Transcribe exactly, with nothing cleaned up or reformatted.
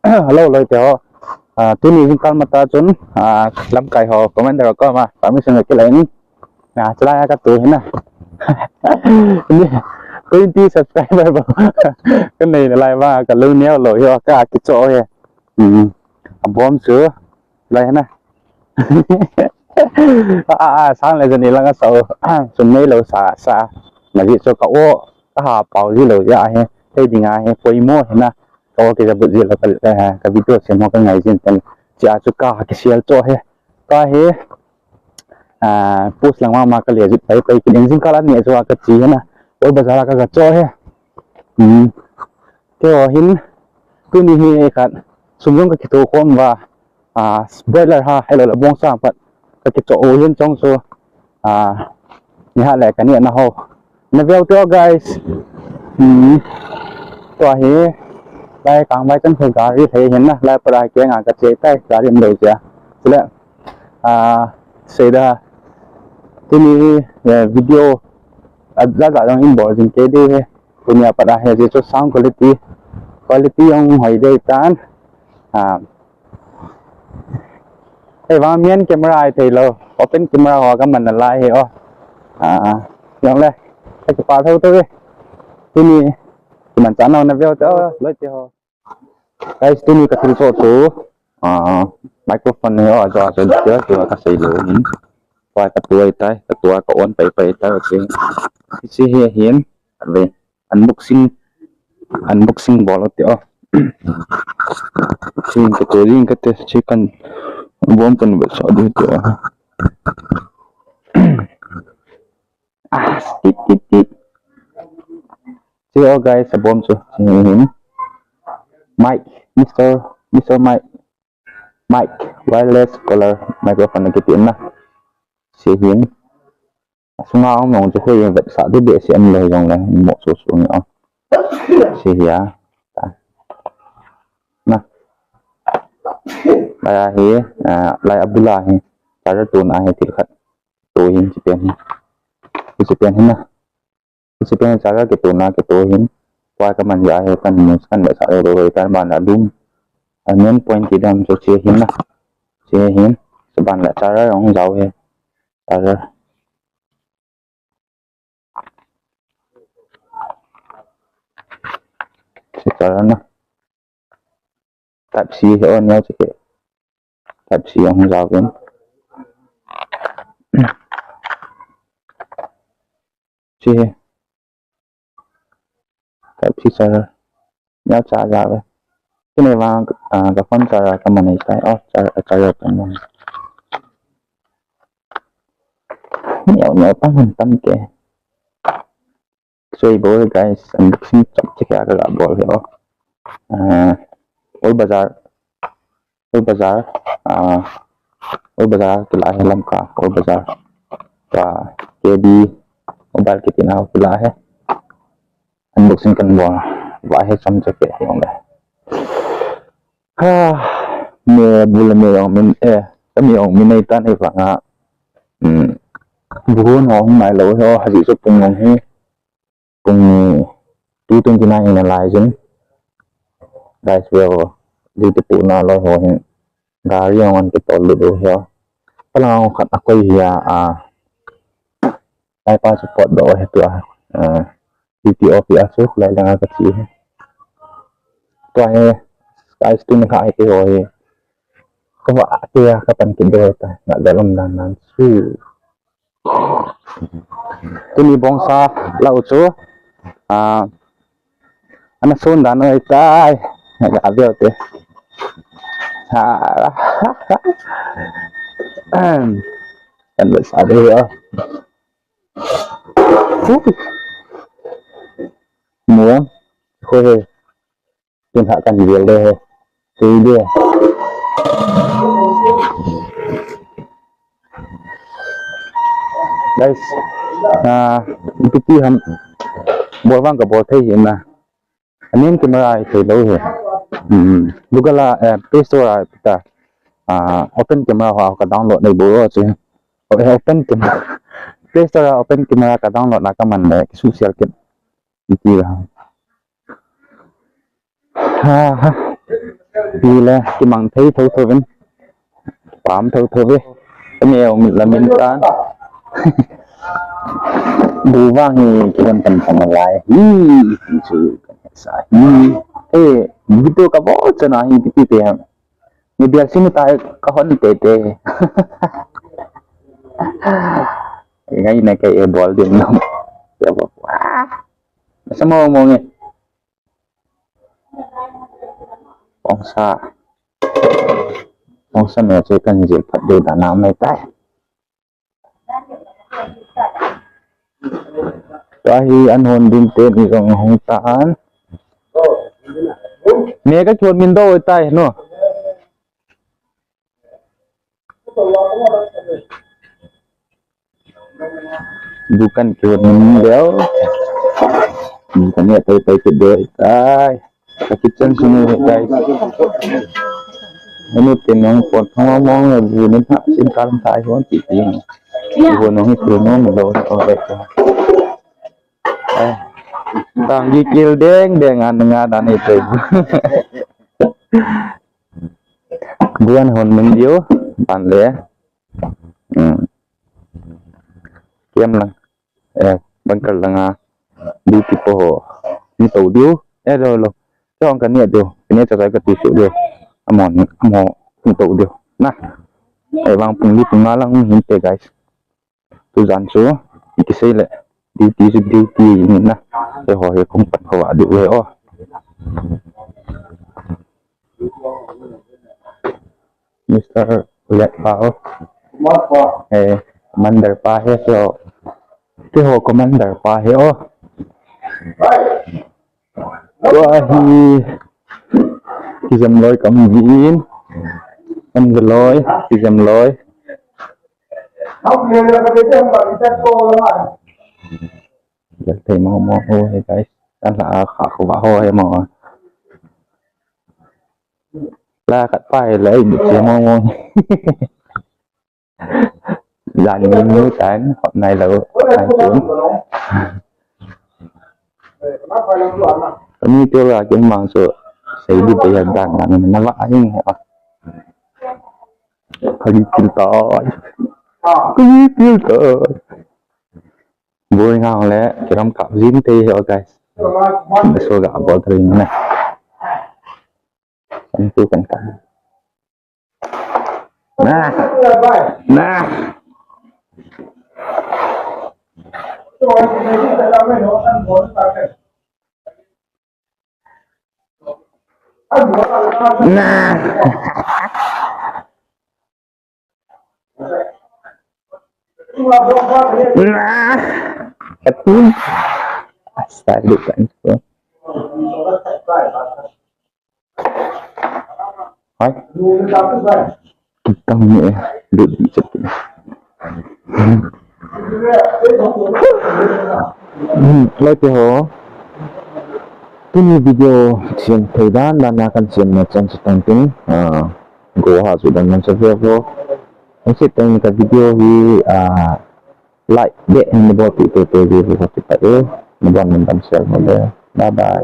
Hello, loi te ho. Ah, tuni jingkah matah chun, ah, lamkai ho, commander ho koma permission ka kila in. Ah, chalai a ka tu hina. Ni twenty subscriber bou ka nei nalai vang a ka lung neo lou hi, ka kichoh hi. Hmm. Abom chu. Lai hina. A, a, a, sang le jani lang a sao. Sum nei lou sa, sa. Na ji chu ka o, ka ha pau ji lou ja hi. Hei ding a hi, poimo hina. Ka o kija but ji lou ka, eh, ka video sem ho ka ngai jin tan. Chia chu ka ha kisial cho hi. Ka hi, ah, post lang mama ka le jut pai pai kin jingkah la ni chu ka chi hina. Oi bazar ka ga cho hi. Hmm. Keiho hin, tuni hi khat, sum jong ka kitho khom uva, ah, broiler ha, ahilou le bongsa pat, ka kichoh u hin chong chu, ah, ni ha le ka ni na ho. Na veu te o guys. Hmm. Tua hi, lai kang vai chan khu gari thei hin na, lai para keng a ka che tai, gari um lou jia. Chule, ah, sei da, tuni, eh, video, a, ja ja jong in bol jing kei diu hi. Tuni a pat a hi, ji chu sound quality, quality jong hoi dei tan. Ah. Hei vang main camera a hi thei lou. Open camera ho ka man nalai hi o. Ah, jong le. Ka kipa tho tho e. Tuni, kiman chan ho na veu te o, loi te ho. Guys, tuni ka thil choh chu, ah, microphone hi o, a jo a jo detail chu ka sei lou hin. Tua ka tua tai, ka tua ka on pai pai tai, okay. Hiche hi hin, ve. Unboxing, unboxing bol u te o. Chin ka to ding ka te, chi kan bom kan be so du te o. Ah, tit, tit, tit. Chi o guys, abom chu. Chi hin. Mic, Mister, Mister Mic. Mic, wireless collar microphone kiti na. Chi hin. Asunga um jong chu khoi vetsah ding behseh um lou jong le mo su su ni o. Chi hi a. Ta. Na. Lai a hi, ah, lai a bul a hi. Charger tuna hi thil khat. Tu hin chi pen hi. Chi pen hi na. Hiche pen charger kituna kitu hin, tua ka man ja hi kan mu kan le sa lo lo tan ban la dum. A main point kidam chu che hin na. Che hin, sa ban la charger ong jao hi. Charger. Che charger na. Type C hi on yau che. Type C ong jao hin. Che. Type C charger. Neo charger ve. Kine vang, ah, ka phone charger ka man ei tai. Oh, charger, charger ka man. Neo, neo, tam, tam ke. Choi bol guys, unboxing chak chak ka ga bol hi o. Ah, Old Bazar. Old Bazar, ah, Old Bazar kila hi Lamka, Old Bazar. Ka K B Mobile kiti na kila hi. Unboxing kan bol. Va hi chom chak ke hi ong le. Ha, me bul me ong min, eh, ka mi ong min nei ta nei vang a. Hmm. Bu hon ong mai lo ho, ha ji so pung ong hi. Pung two twenty nine in a lai jin. Guys, well, dito po na lo ho hin. Gari ang an kitol lo ho. Pala ang khat akoy hiya, ah, lai pa support do ho to, ah, ah, T T O P a su, lai lang ka chi. To ay, guys, tu ni ka ay ho hi. Ko ba, kaya ka pan kido ta, na dalom dan nan su. Tuni bongsa la u chu. Ah, ana sun dan oi tai. Ga veu te. Ha. Kan ba sa de ya. Mu. Ko he. Kin ha kan vel de he. Tui de. Guys, ah, ipi ti ham bol vang ka bol thei hi na. Anin camera ai thei lo he. Hmm. Google a, eh, Play Store a ta. Ah, open camera ho ka download nei bol chu. Eh, open camera. Play Store a open camera ka download na ka man le ki su sial kin. Iti la. Ha, ha. Pi le kimang thei tho tho vin. Pam tho tho ve. Ani e um la min tan. Bu vang hi kihon kan kan lai. Hi, hi chu kan sa. Hi. Eh, video ka bol chana hi ti ti te. Ni bial sini ta ka hon te te. Ngai na kai e bol din no. Ya ba. Sa mo mo nge. Ong sa. Ong sa me che kan je phat de da na mai tai. Tua hi an hon ding te ni jong hung tan. Me ka kihon min do tai no. Dukan kihon min deu. Dukan ni tai tai kit deu tai. Ka kitchen sung ni tai. Anu tin nong pot thong mong le bu ni ha sin kal tai hon ti ti. Bu nong hi tu nong lo o le. Tang gi kil deng deng an nga dan ni te. Buan hon min diu ban le. Hmm. Kiam lang. Eh, bunker langa. Duty po ho. Ni to diu. Eh, lo lo. Chong kan ni diu. Ni cha cha ka ti su diu. Amon, amo ni to diu. Na. Eh, vang pung di pung nga lang hin te, guys. Tu jan chu, i kisei le, duty chu duty ni na. Keiho hi kong pat kho a diu ve o. Mister Let pa o. Eh, commander pa he so. Keiho commander pa he o. Tua hi kijam loi kam vin. Kam loi, kijam loi. Jal thei mo mo ho he, guys. Kan la kha kho ba ho he mo. La khat pa he la i che mo mo. Jan ni mu tan hop nai lo, hop nai chun. Kami tu la kin mang so sei di pe yan dan na na wa aing he. Kali pil tai. Kali pil tai. Boi ngang le kiram kap jin te he, guys. So ga bol thei na. Kan tu kan kan. Nah. Nah. Nah. Nah. Atin. Asal lupa itu. Hai. Kitang ni eh. Duduk di situ. Hmm, loi te ho. Tuni video siam thei dan dan na kan siam na chan chu tang tin. Ah, go ha chu dan man sa ve vo. Ang si tang ka video hi, ah, like de ni bol pi pe pe ve vo ti pa e. Ni bol man dam share mo de. Bye bye.